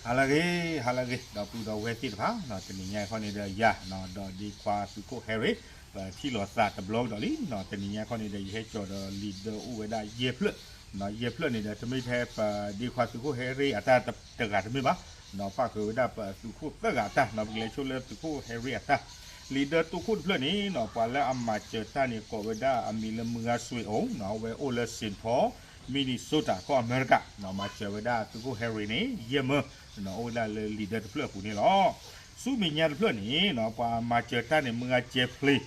ဟါလၢအဂ့ၤ, ဟါလၢအဂ့ၤ ဒီပုၢ်ဒီဝဲၢ်သ့ၣ်တဖၣ်, တနံၤညါခီန့ၣ်ဒီးယၤ ဒီးဒ့ခွါသုးခိၣ်ဟဲရ့ၣ် ပထံၣ်လိာ်သးတဘျီကဒီးလံ, တနံၤညါခီန့ၣ်ဒီး ယဟဲကၠီၤဒီးလံာ်ဒၢအိၣ်ဝဲဒၣ်ယဲၢ်ဖျၢၣ်, ယဲၢ်ဖျၢၣ်န့ၣ်ဒီး တမ့ၢ်ထဲပဒ့ခွါသုးခိၣ်ဟဲရ့ၣ်အတၢ်တဂၤတမ့ၢ်ဘၣ်, ပၣ်ဃုာ်ဝဲဒၣ်ပသုးခိၣ်သၢဂၤအတၢ်, ပကလဲၤဆိလၢသုးခိၣ်ဟဲရ့ၣ်အတၢ်, လံာ်ဒၢတိၢ်ခိၣ်တဖျၢၣ်န့ၣ် ပှၤလၢအမၤစၢၤတၢ်န့ၣ် ကိးဝဲဒၣ်အမံၤလၢမုၢ်ဂၤစွ့ၤအိၣ်, အဝဲအိၣ်လၢ Saint Paul Minnesota ကီၢ်အမဲရကၤ, မၤစၢၤဝဲဒၣ်သုးခိၣ်ဟဲရ့ၣ်န့ၣ် ယဲၢ်မၢ, အိၣ်ဝဲဒၣ်လၢလံာ်ဒၢတဖျၢၣ်အပူၤန့ၣ်လီၤ. ဆူမဲာ်ညါတဖျၢၣ်န့ၣ် ပှၤမၤစၢၤတၢ်န့ၣ် မုၢ်ဂၤကဲဖျ့ ဒီး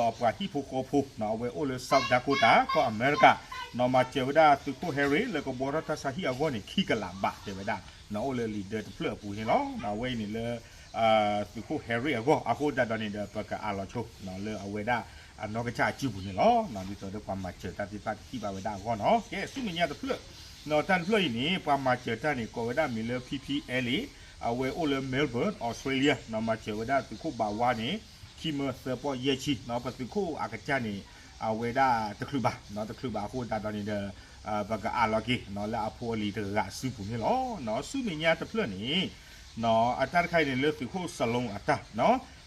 အပှၤဟံၣ်ဖိဃီဖိ, အဝဲအိၣ်လၢ South Dakota ကီၢ်အမဲရကၤ, မၤစၢၤဝဲဒၣ်သုးခိၣ်ဟဲရ့ၣ်လၢကဘှီထီၣ်တၢ်ဆါဟံၣ်အဂီၢ်န့ၣ် ခံကလးဘးတဲဝဲဒၣ်, အိၣ်လၢလံာ်ဒၢတဖျၢၣ်အပူၤန့ၣ်လီၤ. အဝဲအံၤန့ၣ်လၢ သုးခိၣ်ဟဲရ့ၣ်အဂီၢ်, အဃိသတးဒီးန့ၣ်ဒီး ပကအးလီၤဆိ လၢအဝဲဒၣ်အနီၢ်ကစၢ်အစုပူၤန့ၣ်လီၤ. ဒ်သိးဒီးပှၤမၤစၢၤတၢ်သ့ၣ်တဖၣ်ကထံၣ်ဘၣ်ဝဲဒၣ်အဂီၢ်နီၤ. ကဲ ဆူမဲာ်ညါတဖျၢၣ်, တၢ်တဖျၢၣ်အံၤန့ၣ် ပှၤမၤစၢၤတၢ်န့ၣ် ကိးဝဲဒၣ်မံၤလၢ ဖံဖံအဲလ့ၣ်, အဝဲအိၣ်လၢ Melbourne Australia, မၤစၢၤဝဲဒၣ်သုးခိၣ်ဘးဝါန့ၣ် ခံမၢသၢပီၢ်ယဲၢ်ဆံ, ပသုးခိၣ်အကစၢ်န့ၣ် အဝဲဒၣ်တချုးဘၣ်, တချုးဘၣ်အဃိသတးဒီးန့ၣ်ဒီး ပကအးလီၤက့ၤ လၢအဖိအလံၤတဂၤအစုပူၤန့ၣ်လီၤ. ဆူမဲာ်ညါတဖျၢၣ်န့ၣ် အတၢ်တခါအံၤန့ၣ် လၢသုးခိၣ်စလိအတၢ်,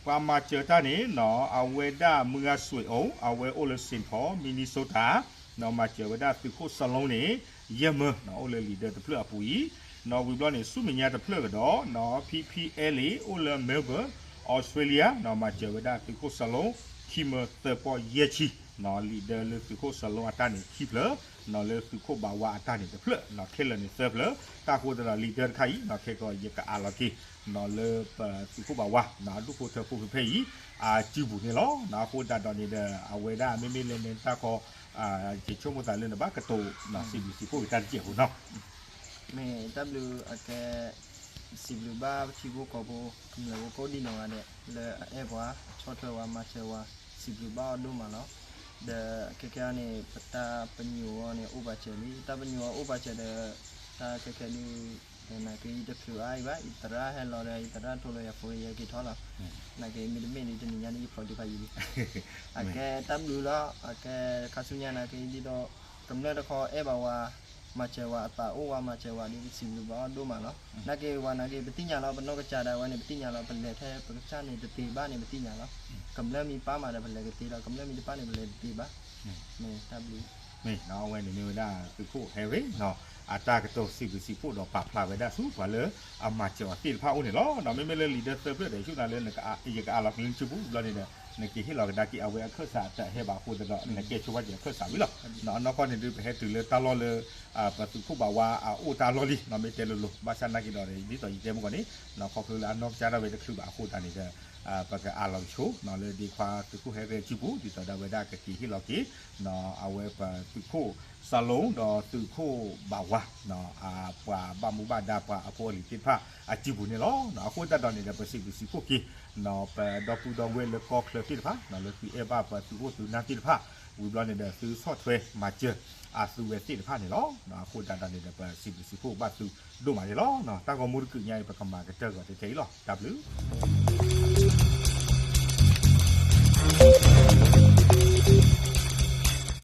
ပှၤမၤစၢၤတၢ်န့ၣ် အဝဲဒၣ်မုၢ်ဂၤစွ့ၤအိၣ်, အဝဲအိၣ်လၢ Saint Paul Minnesota, မၤစၢၤဝဲဒၣ်သုးခိၣ်စလိန့ၣ် ယဲၢ်မၢ, အိၣ်လၢလံာ်ဒၢတဖျၢၣ်အပူၤအံၤ, ဝံၤဘျီန့ၣ် ဆူမဲာ်ညါတဖျၢၣ်ကဒီး ဖံဖံအဲလ့ၣ် အိၣ်လၢ Melbourne Australia, မၤစၢၤဝဲဒၣ်သုးခိၣ်စလိ ခံမၢသၢပီၢ်ယဲၢ်ဆံ, လံာ်ဒၢလၢသုးခိၣ်စလိအတၢ်န့ၣ် ခံဖျၢၣ်, လၢသုးခိၣ်ဘးဝါအတၢ်န့ၣ်တဖျၢၣ်, ခဲလၢာ်န့ၣ်သၢဖျၢၣ်, တၢ်ဃိသတးဒီးလံာ်ဒၢတခါအံၤ ခဲကီးယကအးလီၤက့ၤ လၢပသုးခိၣ်ဘးဝါ အဒူၣ်ဖိထၢဖိဖဲအံၤ အစုပူၤန့ၣ်လီၤ. အဃိသတးဒီးန့ၣ်ဒီး အဝဲဒၣ်မ့မ့ၢ်လၢနတၢ်ဃီ ယဆိကမိၣ်သးလၢနဘၣ်ကတိၤ စံးဘျုးစံးဖှိၣ်က့ၤတၢ်တစဲးဖိနီၤ. မ့ၢ်တၢ်ဘျုးအကဲ စံးဘျုးဘၣ်ပထံဖိကီၢ်ဖိ ကမျၢၢ်ဖိကိးဒံနီၢ်ဂၤဒဲး လၢအအဲၣ်ပှၤ ဆီၣ်ထွဲပှၤ မၤစၢၤပှၤ စံးဘျုးဘၣ်အီၤဒိၣ်မးလီၤ. ဒီးခဲကဲန့ၣ် ပတၢ်ပညိၣ်အီၤန့ၣ် အိၣ်ပာ်စၢၤလံ တၢ်ပညိၣ်အီၤအိၣ်ပာ်စၢၤဒီး တၢ်ခဲခဲဒုး နာ်က့ယတချုးအါအံၤဘၣ် ယသရၣ်ဟဲလီၤဒီး ယသရၣ်ထိးလီၤယၤဖိ ယဟဲက့ၤထီၣ်လီၤ. နာ်က့မ့တမ့ၢ်ဒ် တနံၤညါန့ၣ် ယဖျိးဒံးဖးယံာ်လံ. အကဲတၢ်ဘျုးလီၤ အကဲခါဆူညါနာ်က့ဒ်သိး ကမျၢၢ်တခီအဲၣ်ဘၣ်ဝဲ မၤစၢၤဝဲအသးအိၣ်ဝဲ မၤစၢၤဝဲဒီး ပစံးဘျုးဘၣ်အီၤဒိၣ်မးလီၤ. နာ်က့ဝဲနာ်က့ ပသ့ၣ်ညါလီၤ ပနီၢ်ကစၢ်ဒၣ်ဝဲန့ၣ် ပသ့ၣ်ညါလီၤ ပလဲၤထဲပကစၢ်န့ၣ်တသ့ဘၣ်န့ၣ် ပသ့ၣ်ညါလီၤ. ကမျၢၢ်မ့ၢ်ပၢ်မးဒီး ပလဲၤကသ့လီၤ ကမျၢၢ်မ့ၢ်တပၢ်န့ၣ် ပလဲၤတသ့ဘၣ်. မ့ၢ်တၢ်ဘျုး မ့ၢ်နီၤ အဝဲန့ၣ်မ့ၢ်ဝဲဒၣ်သုးခိၣ်ဟဲရ့ၣ်နီၤ အတၢ်ကတိၤစံးဘျုးစံးဖှိၣ်ဒီးပာ်ဖျါဝဲဒၣ်ဆူပှၤလၢအမၤစၢၤအီၤသ့ၣ်တဖၣ်အအိၣ်န့ၣ်လီၤ. မ့မ့ၢ်လၢလံာ်ဒၢသၢဖျၢၣ်ဒီး ယဆိကမိၣ်လၢ ယကအးလီၤက့ၤလၢနစုပူၤဘျီန့ၣ်ဒီး နကဟ့ၣ်လီၤကဒါက့ၤအဝဲအခၢၣ်စးတဟဲဘၣ်အဃိသတးဒီး နကဲဆိပာ်စၢၤအခၢၣ်စးဝံၤလီၤ. အနီၢ်ကီၢ်န့ၣ်ဒုး ပဟဲတုၤလၢတၢ်လီၢ်လၢ ပသုးခိၣ်ဘးဝါအအိၣ်တၢ်လီၢ်လံ မ့ၢ်တဲလိၤလိၤ ဘၣ်ဆၣ်နာ်က့ဒီး ဒ်သိးယတဲမုၢ်ကီၢ်န့ၣ် ခီဖျိလၢအနီၢ်ကစၢ်ဒၣ်ဝဲတချုးဘၣ်အဃိသတးန့ၣ်ဒီး ပကအးလီၤကဆိ လၢဒ့ခွါသုးခိၣ်ဟဲရ့ၣ်အစုပူၤ ဒ်သိးဒီးဝဲဒၣ်ကက့ၤဟ့ၣ်လီၤက့ၤ အဝဲပသုးခိၣ်စလိဒီးသုးခိၣ်ဘးဝါ ပှၤဘၣ်မူဘၣ်ဒါပှၤအဖိအလံၤသ့ၣ်တဖၣ်အစုပူၤန့ၣ်လီၤ. အဃိသတးဒီးန့ၣ်ဒီး ပစံးဘျုးစံးဖှိၣ်က့ၤ ပဒီပုၢ်ဒီဝဲၢ်လၢကီၢ်ချၢသ့ၣ်တဖၣ် လၢသုအဲၣ်ဘၣ်ပသုးခိၣ်သုးနၢ်သ့ၣ်တဖၣ် ဝံၤဘျီန့ၣ်ဒီး သုဆီၣ်ထွဲမၤစၢၤအသုဝဲသ့ၣ်တဖၣ်န့ၣ်လီၤ. အဃိသတးဒီးန့ၣ်ဒီး ပစံးဘျုးစံးဖှိၣ်ဘၣ်သုဒိၣ်မးန့ၣ်လီၤ. တၢ်ဂီၤမူတကုးညါအံၤ ပကမၤကတၢၢ်ဂီၤထဲထဲအံၤလီၤ. တၢ်ဘျုး